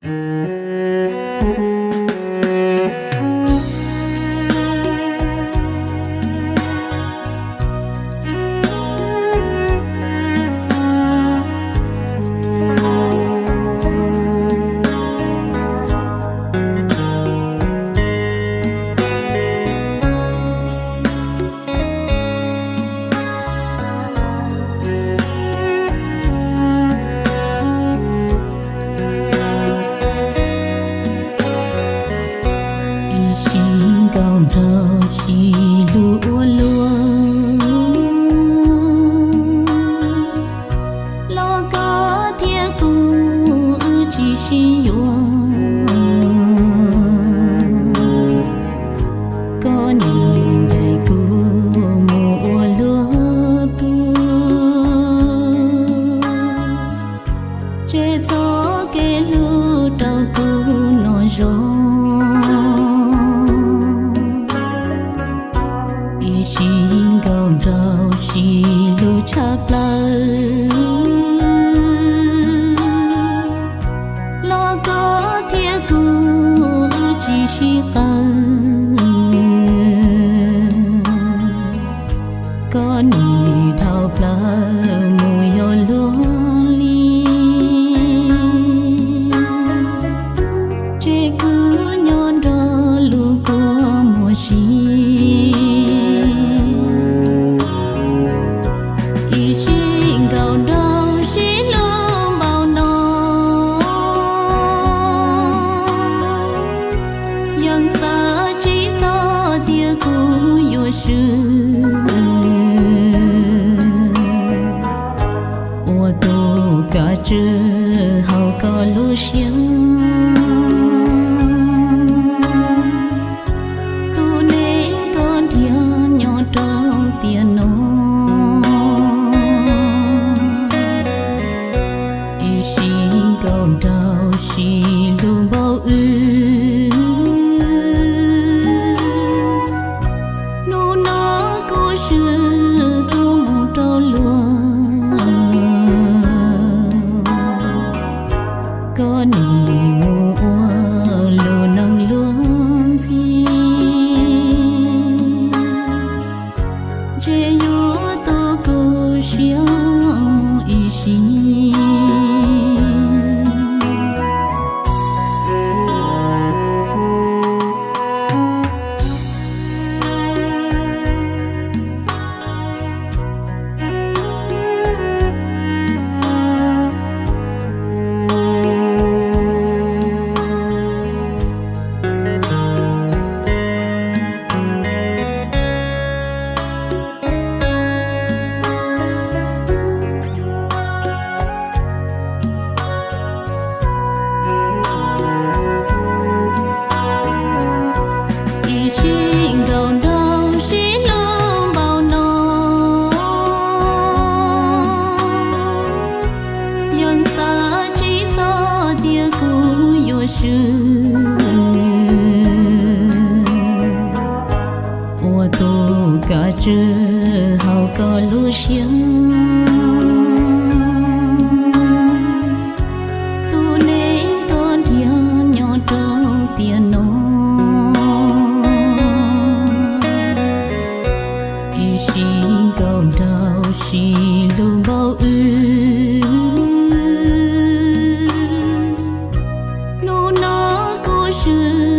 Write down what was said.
Ib sim nkaus nraug sib hlub ua luaj, los koj thiab kuv wb tsis sib yuav. Koj nim ncaim kuv mus ua luag tug, tseg txoj kev hlub rau kuv no zoo. Ib sim nkaus nraug sib hlub tshaj plaws, los koj thiab kuv wb tsis sib qawm. Koj nim dhau plaws mus yog luag li, tseg kuv nyob nrog lub kua muag si. Ib sim nkaus nraug sib hlub npaum no, yeej xav tsis txog tias kuv yuav swb ua tus kav tswj hauv koj lub siab. Tus neeg koj nrhiav nyob rau tiam no, ib sim nkaus nraug sib hlub npaum wb. Hnub no kuv swb kuv mus rau luag, koj nim mus ua lub neej luag ntxhi, ntshe yuav tu kuv siab mus ib sim. Ib sim nkaus nraug sib hlub npaum no, yeej xav tsis txog tias kuv yuav swb ua tus kav tswj hauv koj lub siab. Tus neeg koj nrhiav nyob rau tiam no, ib sim nkaus nraug sib hlub npaum wb. Hnub no kuv swb